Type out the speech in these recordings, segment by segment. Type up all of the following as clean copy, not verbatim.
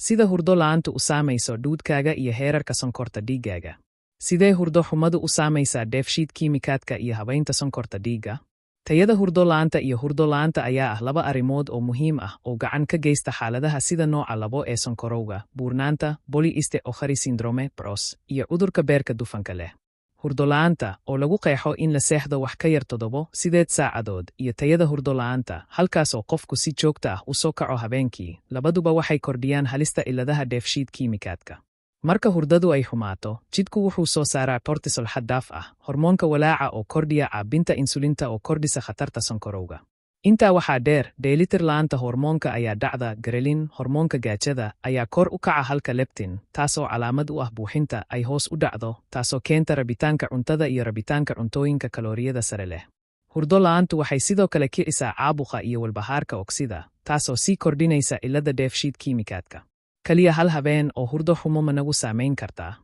Sida hurdo la'aantu u saamayso dhuudkaaga iyo heerarka sonkorta dhiiggaaga. Sidee hurdo xumadu u saamaysaa dheefshiid kiimikaadka iyo habaynta sonkorta dhiigga? Tayada hurdo la'aanta iyo hurdo la'aanta ayaa ah laba arrimood oo muhiim ah oo gacan ka geysta xaaladaha sida nooca 2 ee sonkorowga, buurnaanta, polycystic ovary syndrome, PCOS, iyo cudurka beerka dufanka leh. Hurdo la'aanta, oo lagu qeexo in la seexdo wax ka yar 7, 8 saacadood, iyo tayada hurdo la'aanta, halkaas oo qofku si joogta ah u soo kaco habeenkii, labaduba waxay kordhiyaan halista cilladaha dheefshiid kiimikaadka. Marka hurdadu ay xumaato, jidhku wuxuu soo saaraa cortisol xad dhaaf ah, hormoonka walaaca oo kordhiya caabinta insulinta oo kordhisa khatarta sonkorowga. Intaa waxaa dheer, dheelitir la'aanta hormoonka ayaa dhacda. Ghrelin, hormoonka gaajada, ayaa kor u kaca halka leptin, taas oo calaamad u ah buuxinta, ay hoos u dhacdo, taasoo keenta rabitaanka cuntada iyo rabitaanka cuntooyinka kalooriyada sare leh. Hurdo la'aantu waxay sidoo kale kicisaa caabuqa iyo walbahaarka oksida, taasoo sii kordhinaysa cilladda dheefshiid kiimikaadka. Kaliya hal habeen oo hurdo xumo ma nagu saamayn kartaa?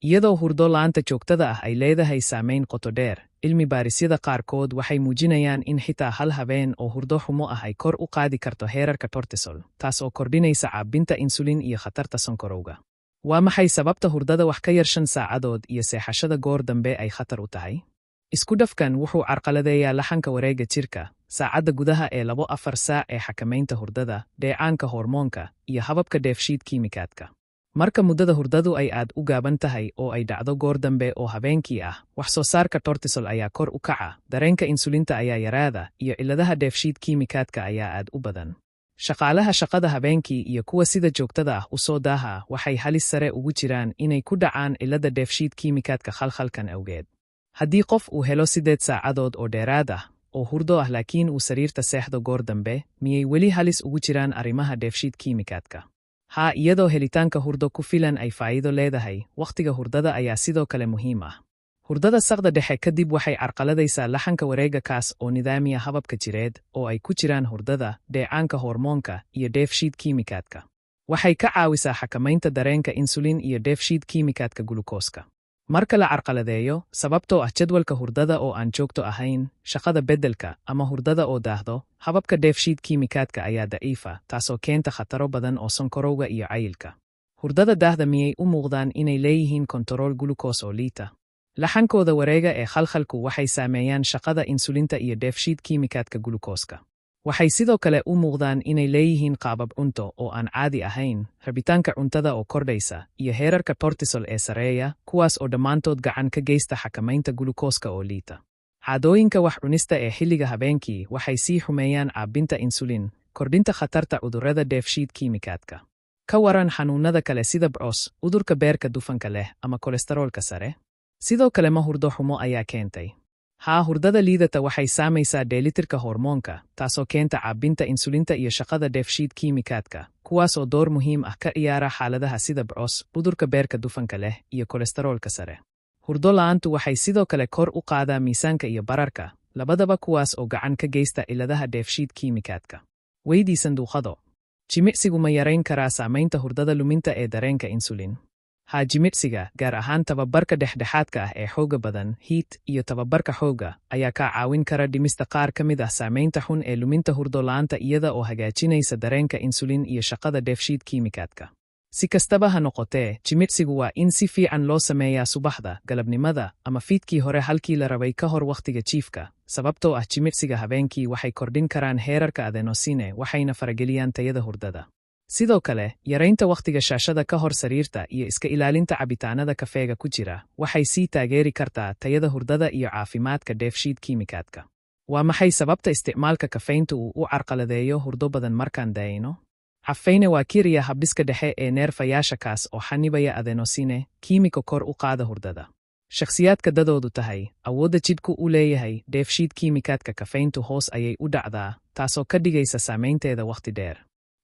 Iyadoo hurdo la'aanta joogtada ah ay leedahay saamayn qoto dheer, cilmi baarisyada qaarkood waxay muujinayaan in xitaa hal habeen oo hurdo xumo ah ay kor u qaadi karto heerarka cortisol, taas oo kordhinaysa caabinta insulin iyo khatarta sonkorowga. Waa maxay sababta hurdada wax ka yar 5 saacadood iyo seexashada goor dambe ay khatar u tahay? Isku dhafkan wuxuu carqaladeeyaa laxanka wareegga jirka, saacadda gudaha ee 2 4 saac ee xakamaynta hurdada, dheecaanka hormoonka, iyo hababka dheefshiid kiimikaadka. Marka muddada hurdadu ay aad u gaaban tahay oo ay dhacdo goor dambe oo habeenkii ah, wax soo saarka cortisol ayaa kor u kaca, dareenka insulinta ayaa yaraada, iyo cilladaha dheefshiid kiimikaadka ayaa aad u badan. Shaqaalaha shaqada habeenkii iyo kuwa sida joogtada ah u soo daaha waxay halis sare ugu jiraan inay ku dhacaan cilladda dheefshiid kiimikaadka khalkhalkan awgeed. Haddii qof uu helo 8 saacadood oo dheeraad ah oo hurdo ah laakiin uu sariirta seexdo goor dambe, miyay weli halis ugu jiraan arrimaha dheefshiid kiimikaadka? Haa, iyadoo helitaanka hurdo ku filan ay faa'iido leedahay, wakhtiga hurdada ayaa sidoo kale muhiim ah. Hurdada saqda dhexe kadib waxay carqaladaysaa laxanka wareegga, kaas oo nidaamiya hababka jireed oo ay ku jiraan hurdada, dheecaanka hormoonka, iyo dheefshiid kiimikaadka. Waxay ka caawisaa xakamaynta dareenka insulin iyo dheefshiid kiimikaadka gulukooska. Marka la carqaladeeyo, sababtoo ah jadwalka hurdada oo aan joogto ahayn, shaqada beddelka, ama hurdada oo daahdo, hababka dheefshiid kiimikaadka ayaa daciifa, taasoo keenta khataro badan oo sonkorowga iyo cayilka. Hurdada daahda miyay u muuqdaan inay leeyihiin kontarool gulukoos oo liita? Laxankooda wareega ee khalkhalku waxay saameeyaan shaqada insulinta iyo dheefshiid kiimikaadka gulukooska. Waxay sidoo kale u muuqdaan inay leeyihiin qaabab cunto oo aan caadi ahayn, rabitaanka cuntada oo kordhaysa, iyo heerarka cortisol ee sareeya, kuwaas oo dhammaantood gacan ka geysta xakamaynta gulukooska oo liita. Caadooyinka wax cunista ee xilliga habeenkii waxay sii xumeeyaan caabinta insulin, kordhinta khatarta cudurrada dheefshiid kiimikaadka. Ka waran xanuunada kale sida PCOS, cudurka beerka dufanka leh, ama kolestaroolka sare? Sidoo kale, ma hurdo xumo ayaa keentay? Haa, hurdada liidata waxay saamaysaa dheelitirka hormoonka, taasoo keenta caabinta insulinta iyo shaqada dheefshiid kiimikaadka, kuwaas oo door muhiim ah ka ciyaara xaaladaha sida PCOS, cudurka beerka dufanka leh, iyo kolestaroolka sare. Hurdo la'aantu waxay sidoo kale kor u qaadaa miisaanka iyo bararka, labadaba kuwaas oo gacan ka geysta cilladaha dheefshiid kiimikaadka. Weydii sanduuqado. Jimicsigu ma yarayn karaa saamaynta hurdada luminta ee dareenka insulin? Haa, jimicsiga, gaar ahaan tababarka dhexdhexaadka ah ee xoogga badan, HIIT, iyo tababarka xoogga, ayaa kaa caawin kara dhimista qaar ka mid ah saamaynta xun ee luminta hurdo la'aanta iyada oo hagaajinaysa dareenka insulin iyo shaqada dheefshiid kiimikaadka. Si kastaba ha noqotee, jimicsigu waa in si fiican loo sameeyaa subaxda, galabnimada, ama fiidkii hore halkii la rabay ka hor wakhtiga jiifka, sababtoo ah jimicsiga habeenkii waxay kordhin karaan heerarka adenosine waxayna farageliyaan tayada hurdada. Sidoo kale, yaraynta wakhtiga shaashada ka hor sariirta iyo iska ilaalinta cabitaanada kafeega ku jira waxay sii taageeri kartaa tayada hurdada iyo caafimaadka dheefshiid kiimikaadka. Waa maxay sababta isticmaalka kafeyntu uu u carqaladeeyo hurdo badan markaan dayno? Caffeine waa kiriya habdhiska dhexe ee neerfayaasha, kaas oo xanibaya adenosine, kiimiko kor u qaada hurdada. Shakhsiyaadka dadoodu tahay, awoodda jidhku u leeyahay dheefshiid kiimikaadka kafeyntu hoos ayay u dhacdaa, taasoo ka dhigaysa saamaynteeda wakhti dheer.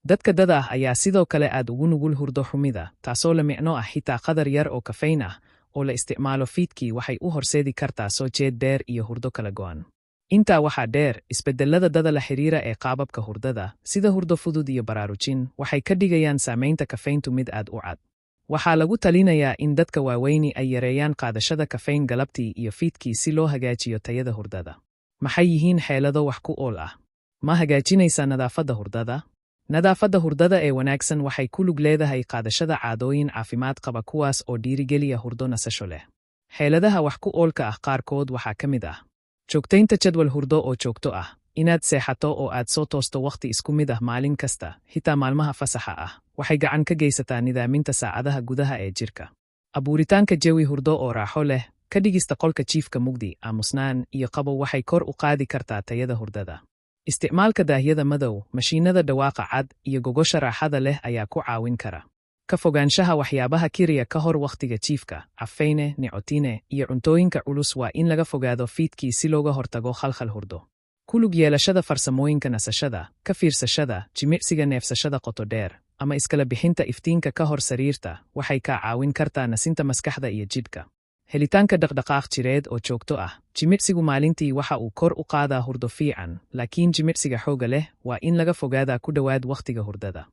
Dadka dada ah ayaa sidoo kale aad ugu nugul hurdo xumida, taasoo la micno ah xitaa qadar yar oo kafeyn ah oo la isticmaalo fiidkii waxay u horseedi kartaa soo jeed dheer iyo hurdo kala go'an. Intaa waxaa dheer, isbeddellada dada la xiriira ee qaababka hurdada, sida hurdo fudud iyo baraarujin, waxay ka dhigayaan saamaynta kafeyntu mid aad u cad. Waxaa lagu talinayaa in dadka waaweyni ay yareeyaan qaadashada kafeyn galabtii iyo fiidkii si loo hagaajiyo tayada hurdada. Maxay yihiin xeelado wax ku ool ah? Ma hagaajinaysaa nadaafadda hurdada? Nadaafadda hurdada ee wanaagsan waxay ku lug leedahay qaadashada caadooyin caafimaad qaba kuwaas oo dhiirigeliya hurdo nasasho leh. Xeeladaha wax ku oolka ah qaarkood waxaa ka mid ah: joogtaynta jadwal hurdo oo joogto ah, inaad seexato oo aad soo toosto wakhti isku mid ah maalin kasta, xitaa maalmaha fasaxa ah, waxay gacan ka geysataa nidaaminta saacadaha gudaha ee jirka. Abuuritaanka jawi hurdo oo raaxo leh, ka dhigista qolka jiifka mugdi, aamusnaan iyo qabow waxay kor u qaadi kartaa tayada hurdada. Isticmaalka daahyada madow, mashiinada dhawaaqa cad iyo gogosha raaxada leh ayaa ku caawin kara. Ka fogaanshaha waxyaabaha kiriya ka hor wakhtiga jiifka, cafeyne, nicotine iyo cuntooyinka culus waa in laga fogaado fiidkii si looga hortago khalkhal hurdo. Ku lug yeelashada farsamooyinka nasashada, ka fiirsashada, jimicsiga neefsashada qoto dheer, ama iskala bixinta iftiinka ka hor sariirta waxay kaa caawin kartaa nasinta maskaxda iyo jidhka. Helitaanka dhaqdhaqaaq jireed oo joogto ah, jimicsigu maalintii waxa uu kor u qaadaa hurdo fiican, laakiin jimicsiga xoogga leh waa in laga fogaadaa ku dhowaad wakhtiga hurdada.